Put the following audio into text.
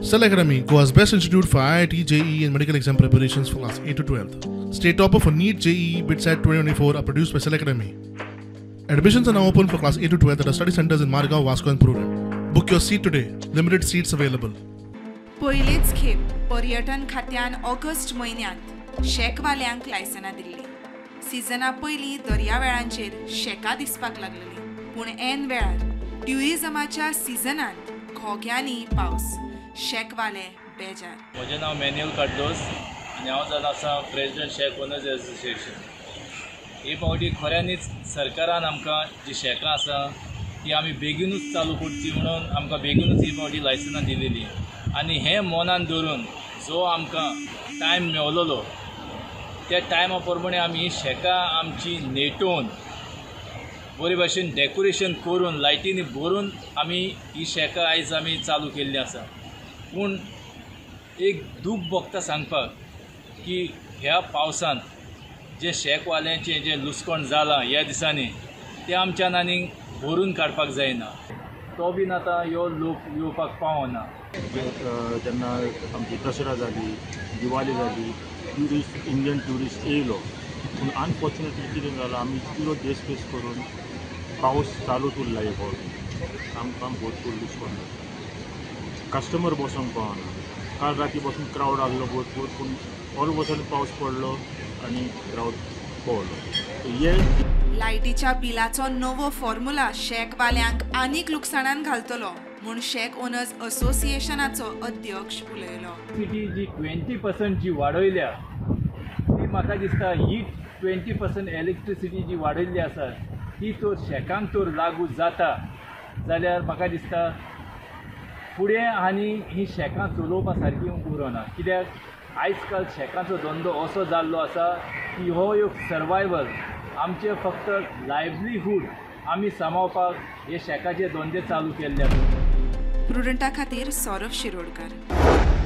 Cell Academy, Goa's best institute for IIT, JEE and medical exam preparations for class 8 to 12. State topper for NEET, JEE, BITSAT 2024 are produced by Cell Academy. Admissions are now open for class 8 to 12 at our study centers in Margao, Vasco and Prudent. Book your seat today. Limited seats available. पयलेच खेप पर्यटन खात्यान August म्हयन्यांत शॅकवाल्यांक लायसनां दिल्ली. सिजना पयलीं दर्यावेळांचेर शॅकां दिसपाक लागलेली, पूण ऐन वेळार ट्युरिजमाच्या सिजनांत घोग्यांनी पावस, शॅकवाले बेजार. म्हजें नांव मॅन्युअल कार्दोस आनी हांव जावन आसा प्रेजिडंट शॅक ओनर्स एसोसिएशन. हे फावटी खऱ्यांनीच सरकारान आमकां जी शॅकां आसा ती आमी बेगीनूच चालू करची म्हणून आमकां बेगीनूच ही फावटी लायसनां दिलेली आनी हें मनान धरून जो आमकां टायम मेवलेलो त्या टायमा प्रमाणे आमी ही शॅकां आमची नेटोवन बरे भाशेन डेकोरेशन करून लायटींनी भरून आमी ही शॅकां आयज आमी चालू केल्ली आसा. पूण एक दूख भोगता सांगपाक की ह्या पावसांत जे शॅकवाल्यांचें जें लुसकण जालां ह्या दिसांनी तें आमच्यान आनी भरून काडपाक जायना. तो बीन आतां ह्यो लोक येवपाक पावना. जेन्ना आमची दसरा जाली, दिवाळी जाली, ट्युरिस्ट इंडियन ट्युरिस्ट येयलो, पूण अनफॉर्च्युनेटली कितें जालां, आमी इतलो देश फेस करून पावस चालूच उरला. हे फावटी आमकां भरपूर लुकसाण जाता, कस्टमर बसोंक पावना. काल राती बसून क्रावड आहलो भरपूर, पूण ऑल ऑफ सडन पावस पडलो आनी क्रावड पळलो. हे लायटीच्या बिलाचो नवो फॉर्म्युला शॅकवाल्यांक आनीक लुकसाणान घालतलो म्हूण शॅक ओनर्स असोसिएशनाचो अध्यक्ष उलयलो. सिटी जी 20% जी वाडयल्या ती म्हाका दिसता ही 20% इलेक्ट्रिसिटी जी वाडयल्ली आसा ती तर शॅकांक तर लागू जाता जाल्यार म्हाका दिसता फुडें आनी ही शॅकां चलोवपा सारकी उरना. कित्याक आयज काल शॅकांचो धंदो असो जाल्लो आसा की हो एक सर्वायवल, आमचें फक्त लायवलीहूड आमी सांबाळपाक हे शॅकाचे धंदे चालू केल्ले आसा. प्रुडंटा खातीर सौरभ शिरोडकर.